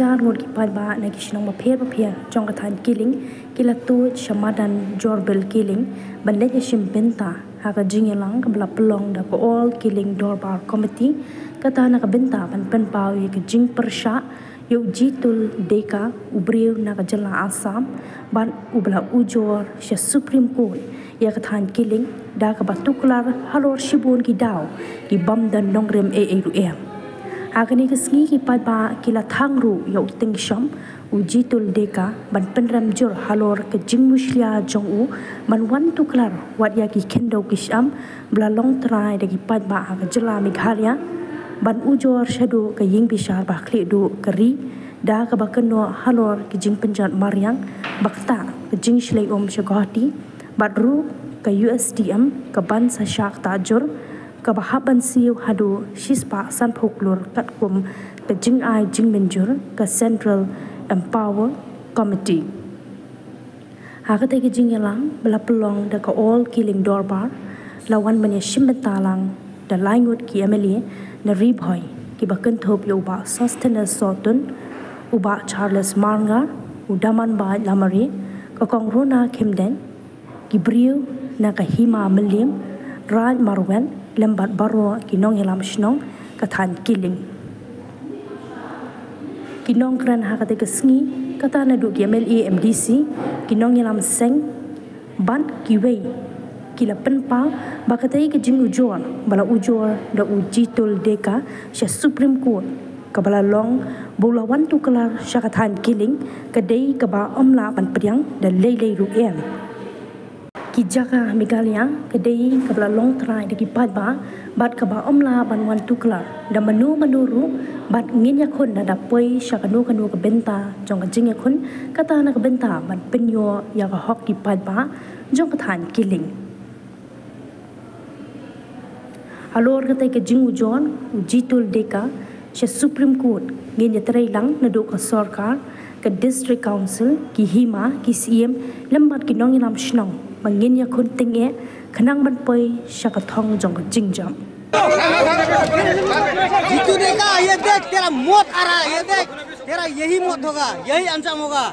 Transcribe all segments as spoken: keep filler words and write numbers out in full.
Hajar ngut ki paidbah na ki shnong bapher bapher jong ka thaiñ Killing ki la tuid sha madan Jorbil Killing ban leit ïashim bynta ha ka jingïalang kaba la pynlong da ka All Killing Dorbar Committee, kata na ka bynta ban pynpaw ïa ka jingpyrshah ïa u Jitul Deka, u briew na ka jylla Assam, bad uba la ujor sha Supreme Court ïa ka thaiñ Killing da kaba tuklar halor shibun ki daw ki bym don nongrim ei ei ruh em. Ha kane ka sngi ki paidbah ki la thang ruh ïa u tyngshop u Jitul Deka ban pynrem jur halor ka jingmushlia jong u ban wan tuklar wat ïa ki khyndew ki shyiap ba la long trai da ki paidbah ha ka jylla Meghalaya ban ujor shaduh ka ïingbishar ba khlieh duh ka ri da kaba kynnoh halor ka jingpynjot mariang ba ktah ka jingshlei um sha Guwahati bad ruh ka U S D M ka ban sa shah ktah jur kaba hap ban siew haduh shispah sanphew klur katkum ka jingai jingmynjur ka Central Empower Committee. Ha katei ka jingïalang ba la pynlong da ka All Killing Dorbar la wan ban ïashim bynta lang da lai ngut ki M L A na Ri Bhoi kiba kynthup ïa u Bah Sosthenes Sohtun, u Bah Charles Marngar, u Damanbait Lamare, ka Kong Rona Khymdeit, ki briew na ka Hima Mylliem, Raid Marwet, lem bad baroh ki nongïalam shnong ka thaiñ Killing. Ki nongkren ha katei ka sngi, kata naduh ki M L A, M D C, ki nongïalam seng bad kiwei, ki la pynpaw ba katei ka jingujor ba la ujor da u Jitul Deka sha Supreme Court kaba la long ba u la wan tuklar sha ka thaiñ Killing ka dei kaba ym lah ban pdiang da lei lei ruh em. Ki jaka Meghalaya ka dei kaba la long trai da ki paidbah bad kaba ym lah ban wan tuklar da mano mano ruh, bad ngin ïakhun lada poi sha kano kano ka bynta jong ka jingïakhun, kata na ka bynta ban pynïoh ïa ka hok ki paidbah jong ka thaiñ Killing. Halor katei ka jingujor u Jitul Deka sha Supreme Court, ngin ïatrei lang naduh ka sorkar, ka District Council, ki hima, ki syiem, lem bad ki nongïalam shnong ba ngin ïakhun tyngeh khnang ban poi sha ka thong jong ka jingjop. जीतू ने कहा, "ये देख, तेरा मौत आ रहा है, ये देख, तेरा यही मौत होगा, यही अंजाम होगा।"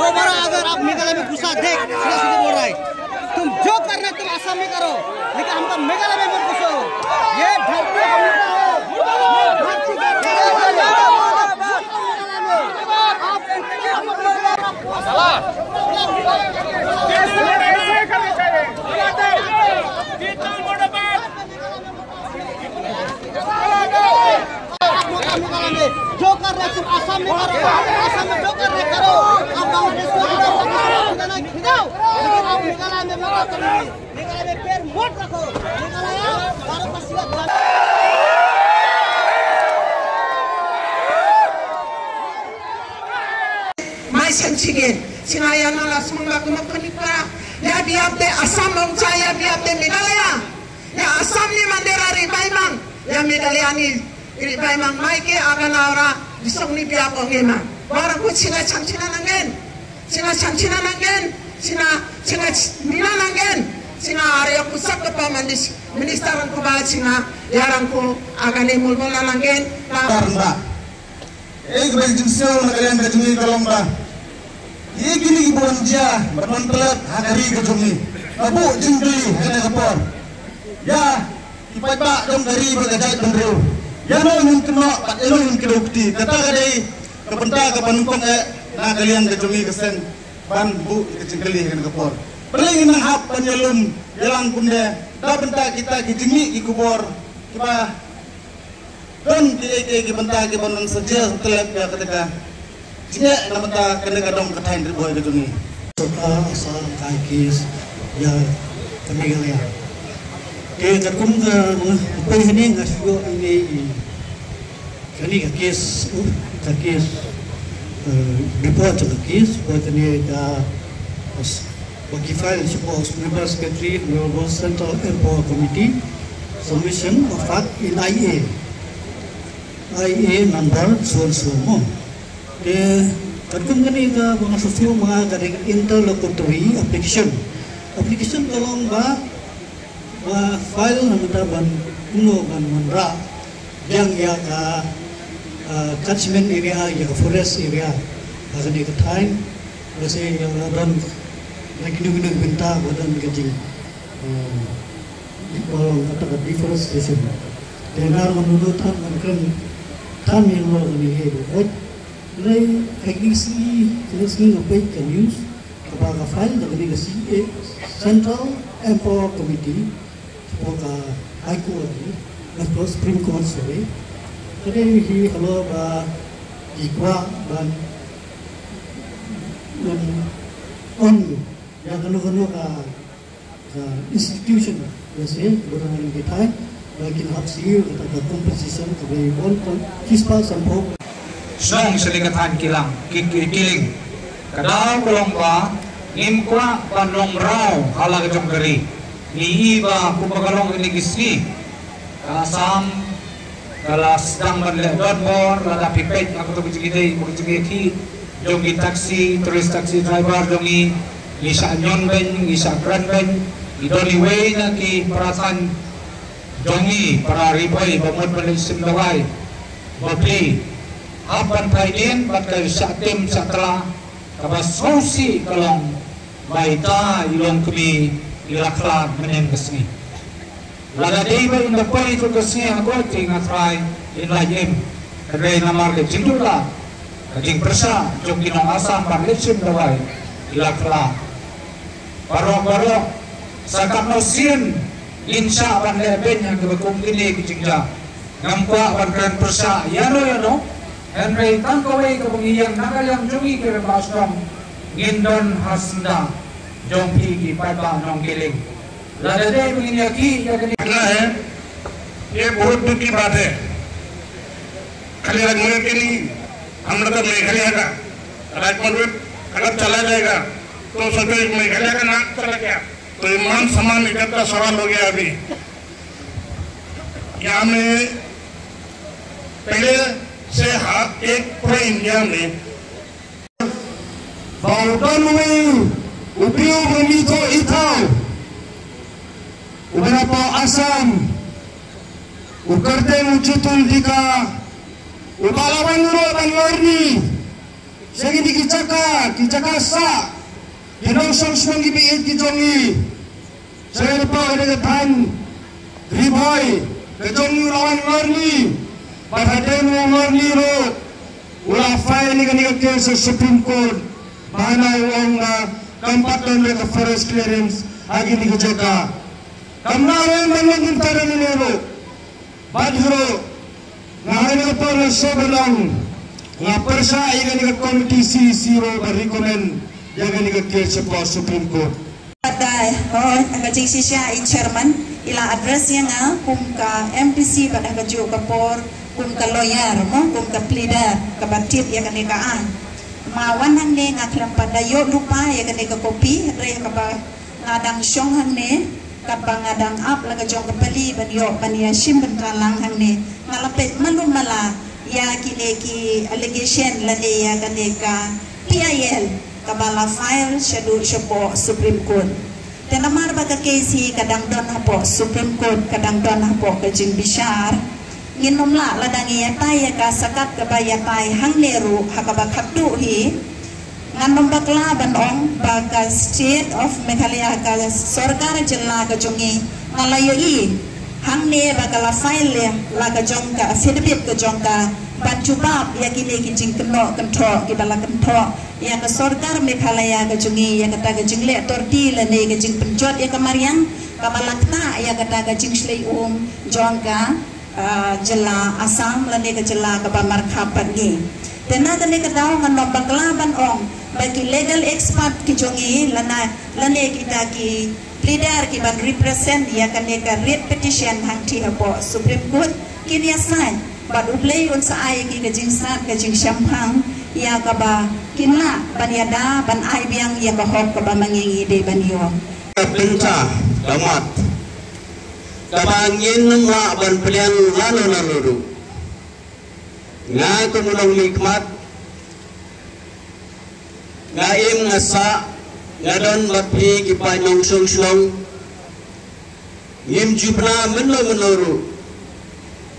दोबारा अगर आप मेघालय में घुसा, देख, सीधा सीधा बोल रहा है, तुम जो करना है, तुम आसाम में करो, लेकिन हमको मेघालय में मत घुसो। ये धरती हम लोग का है, ये धरती का है। आप जो कर रहे तुम आसाम में करो, आसाम में जो कर रहे करो, आप बांग्लादेश में खिलाओ, लेकिन आप मेघालय में मत करो। मेघालय में पैर मत रखो। मेघालय भारत का सीधा Mai shem chingen, singa ya na la sumang ba kuma panikra, ya biap te Assam ong cha, ya biap te Meghalaya, ya Assam ni mandera ri baimang, ya Meghalaya ni ri baimang, mai ke aga na ora, bisong ni biap ong ema. Bara ku singa chang china nangen, singa chang china nangen, singa, singa ch-, nina nangen, singa are ya kusak ke pa mandis, minister ang kuba singa, ya rang ku aga ni mulmul na nangen, na. Ei kaba jingsngew na ka liang ka jong ngi ka long ba, ïa kine kiba wan jia bad wan palat ha ka ri ka jong ngi, nga buh jingkylli ha kane ka por. Ïa ki paidbah jong ka ri bad ka jaitbynriew, ïa no ngin kynnoh bad ïa no ngin kdew kti, kata ka dei ka bynta kaba nyngkong eh na ka liang ka jong ngi ka seng ban buh ïa ka jingkylli ha kane ka por. Balei ngin nang hap ban ïalum ïalang kumne da bynta kita ki jingmih ki khubor kiba don kiei kiei ki bynta kiba nang sa jia sa tlep ïa kata ka jingeh na bynta kane ka dong ka thaiñ Ri Bhoi ka jong ngi. Sorkar Assam ka ai case ïa ka Meghalaya. Te katkum ka, nga poi hangne nga shu ïoh ine i kane ka case, uh, ka case, eh, report jong ka case, poi kane ka, Ba ki file shapoh Honorable Secretary, Honorable Central Empower Committee, submission of fact in I A. I A number so and so mo. Te katkum kane ka ba nga shu fill ma nga ka dei interlocutory application. Application ka long ba, ba file na bynta ban kumno ban wanrah biang ïa ka, Catchment area, ïa ka forest area, ha kane ka thaiñ, lehse ïa la don na kino kino ki bynta ba don ka jing, ba long kata ka deforestation. Te nga ruh ngan lut than, ngan kren than ïa la kane ka ïa ba ot. Hynrei ha kine ki sngi, kine ki sngi nga peit ka news kaba ka file da kane ka C E A, Central Empower Committee, shapoh ka High Court, eh, shapoh Supreme Court, sorry. Ka dei hi halor ba ki kwah ban, ban ong ïa kano kano ka, ka institution, lehse ba don ha kine ki thaiñ, ba kin hap siew kata ka compensation kaba ïa one point, ki spah sanphew. Shnong sha kane ka thaiñ Kilang, Ki, Ki, Kiling. Ka daw ka long ba ngim kwah ban long mraw ha la ka jong ka ri. Ngi i ba kumba ka long kine ki sngi, ka Assam ka la sdang ban leh donbor, lada phi peit ha kato ka jingïadei bad ka jingïakhih jong ki taxi, tourist taxi driver jong ngi, ngi shah ñion beiñ, ngi shah kren beiñ. Ngi don iwei na ki para thaiñ jong ngi, para Ri Bhoi, ba mut ban leit shim dawai bapli, hap ban phai dien bad ka shah tim shah tla. Kaba sngewsih ka long ba ita i longkmie i la khlad mynhynnin ka sngi. Lada dei ba in da poi ïa ka sngi ha kawei te nga trai in la im. Hynrei namar ka jingduh la, ka jingpyrshah jong ki nong Assam ban leit shim dawai, i la khlad. Baroh baroh, sa katno sien ngin shah ban leh beiñ ha kaba kum kine ki jingjia. Ngam kwah ban kren pyrshah ïano ïano. Hynrei tang kawei kaba ngi ïeng na ka liang jong ngi ki rangbah shnong, ngin don ha syndah jong phi ki paidbah nong Kiling. Lada dei ba ngin ïakhih ïa kane. लगता है, ये बहुत दुख की बात है। खाली अजमेर के नहीं, हम लोग का मेघालय का राजमंडल अगर चला जाएगा, तो सोचो एक मेघालय का नाम चला गया, तो ये मान सम्मान इज्जत का सवाल हो गया अभी। यहाँ में पहले से हर एक पूरे इंडिया में ba u don uwei u briew ba ngi thoh i thaw, uba na poh Assam, u kyrteng u Jutul Dika, uba la wan ruh ban lorni sha kine ki jaka, ki jaka sah, ki nongshong shnong kiba ïeit ki jong ngi. Sha kane ka thaiñ Ri Bhoi ka jong ngi u la wan lorni, bad hadien u lorni ruh u la file ïa kane ka case ha Supreme Court, ba hana u ong ba kam pat don ka forest clearance ha kine ki jaka. Kam lah ban long kumta ruh. Bad ruh, nga ha kane ka por nga sngewbha long, nga pyrshah ïa kane ka committee C E C ruh ban recommend ïa kane ka case shapoh Supreme Court. Bad, eh, hooid, ha ka jingshisha i chairman i la address ïa nga kum ka M D C bad ha kajuh ka por kum ka lawyer mo, kum ka pleader kaba tip ïa kane ka aiñ. Ma wan hangne nga khlem pat da ïoh lypa ïa kane ka copy, hynrei ha kaba nga dang shong hangne, katba nga dang ap la ka jong ka pali ban ïoh ban ïa shim bynta lang hangne, nga la peit malu mala ïa kine ki allegation lane ïa kane ka P I L kaba la file shaduh shapoh Supreme Court. Te namar ba ka case hi ka dang don hapoh Supreme Court, ka dang don hapoh ka jingbishar, ngin ym lah lada ngi ïatai ïa ka, sa kat kaba ïatai hangne ruh ha kaba khatduh hi. Ngan ym bakla ban ong ba ka State of Meghalaya, ka sorkar jylla ka jong ngi, nga la ïohi hangne ba ka la file la ka jong ka affidavit ka jong ka ban jubab ïa kine ki jingkynnoh kynthoh kiba la kynthoh ïa ka sorkar Meghalaya ka jong ngi ïa kata ka jingleh torti lane ka jingpynjot ïa ka mariang kaba la ktah ïa kata ka jingshlei um jong ka ah, jylla Assam lane ka jylla kaba markhap bad ngi. Te na kane ka daw ngan ym bakla ban ong ba ki legal expert ki jong ngi lane, lane kita ki pleader ki ban represent ïa kane ka writ petition hangtei hapoh Supreme Court kin ïasaid bad U Blei un sa ai ki ka jingsngat ka jingshemphang ïa kaba kin lah ban ïada ban ai biang ïa ka hok kaba ma ngi ngi dei ban ïoh. Ka bynta ka mat kaba ngin ym lah ban pdiang lano lano ruh. Nga kum u nongmihkhmat, nga im nga sah, nga don bad phi ki paid nongshong shnong. Ngim ju bna mynno mynno ruh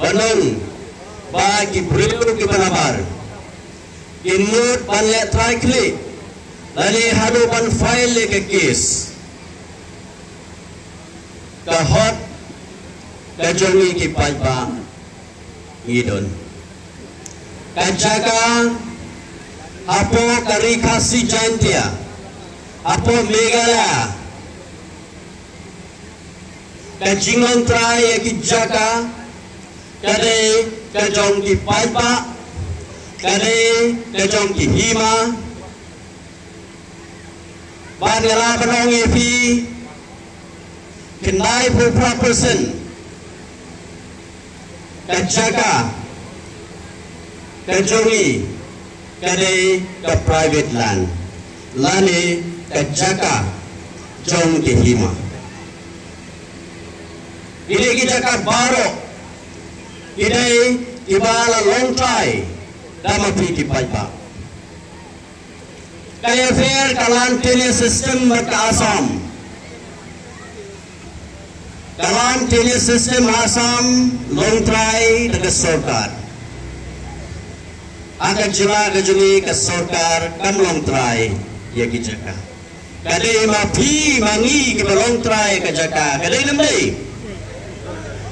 ban ong Ba ki briew kiba nabar kin mut ban leh trai khlieh lane haduh ban file ïa ka case. Ka hok ka jong ngi ki paidbah ngi don. Ka jaka hapoh ka Ri Khasi Jaintia, hapoh Meghalaya, ka jinglong trai ïa ki jaka ka dei ka jong ki paidbah, ka dei ka jong ki hima. Bad nga lah ban ong ïa phi, khyndai phew phra percent ka jaka ka jong ngi ka dei ka private land lane ka jaka jong ki hima. Ki dei ki jaka baroh ki dei kiba la long trai da ma phi ki paidbah. Ka ïapher ka land tenure system bad ka Assam. Ka land tenure system Assam long trai da ka sorkar. Ha ka jylla ka jong ngi ka sorkar kam long trai ïa ki jaka. Ka dei ma phi ma ngi kiba long trai ka jaka. Ka dei ne em dei?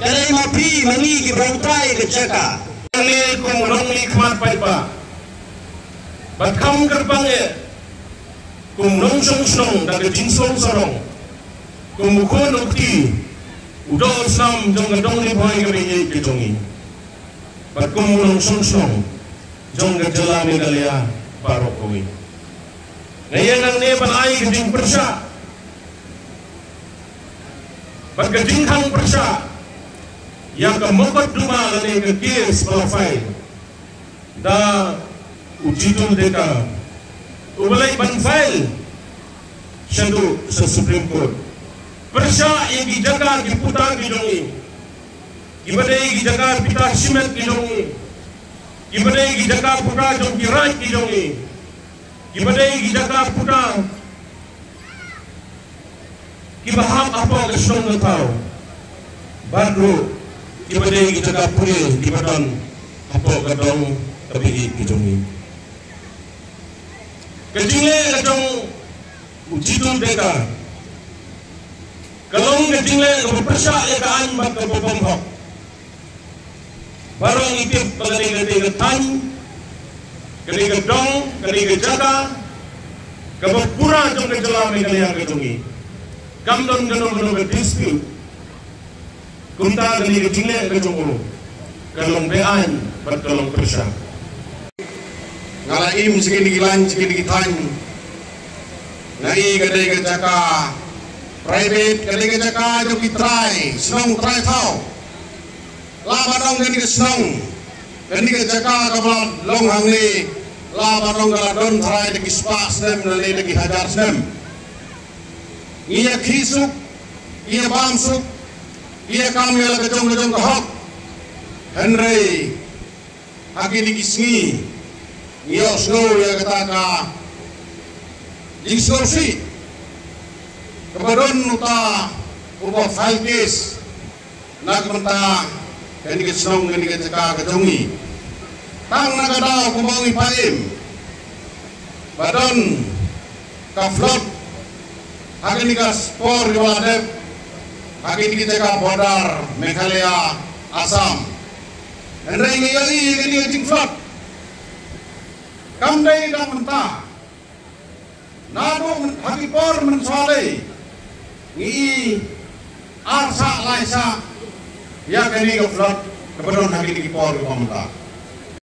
Ka dei ma phi ma ngi kiba long trai ka jaka. Ka ne kum long ni khmat paidbah. Bad kham kyrpang eh kum nongshong shnong da ka jingsngew sarong, kum u khun u kti, u doh u snam jong ka dong Ri Bhoi kaba ïeit ka jong ngi, bad kum u nongshong shnong jong ka jylla Meghalaya baroh kawei. Nga ïeng hangne ban ai ka jingpyrshah bad ka jingkhang pyrshah ïa ka mukotduma lane ka case ba la file da u Jitul Deka, uba leit ban file shaduh sha Supreme Court. Pyrshah ïa ki jaka ki puta ki jong ngi, kiba dei ki jaka pita shimet ki jong ngi, kiba dei ki jaka puta jong ki raid ki jong ngi, kiba dei ki jaka puta kiba hap hapoh ka shnong ka thaw, bad ruh kiba dei ki jaka pule kiba don hapoh ka dong kaba ïeit ka jong ngi. Ka jingleh ka jong u Jitul Deka ka long ka jingleh kaba pyrshah ïa ka aiñ bad kaba bym hok. Baroh ngi tip ba ka dei, ka dei ka thaiñ, ka dei ka dong, ka dei ka jaka kaba pura jong ka jylla Meghalaya ka jong ngi. Kam don kano kano ka dispute. Kumta ka dei ka jingleh ka jong u, ka long beaiñ bad ka long pyrshah. Nga la im sha kine ki laiñ, sha kine ki thaiñ, nga i ka dei ka jaka private, ka dei ka jaka jong ki trai shnong trai thaw. Lah ban ong kane ka shnong, kane ka jaka kaba la long hangne, lah ban ong ka la don tharai da ki spah snem lane da ki hajar snem. Ngi ïa khih suk, ngi ïa bam suk, ngi ïa kam ïa la ka jong ka jong ka hok. Hynrei ha kine ki sngi ngi ïohsngew ïa kata ka jingsngewsih kaba don uta uba file case na ka bynta kane ka shnong, kane ka jaka ka jong ngi. Tang na ka daw kumba ngi pyrshah ba don ka flood ha kine ki por kiba la dep ha kine ki jaka border Meghalaya Assam. Hynrei ngi ïohi kane ka jingflood kam dei tang mynta. Naduh myn-, ha ki por mynshuwa lei ngi i ar sah lai sah ïa kane ka flood kaba don ha kine ki por kiba mynta.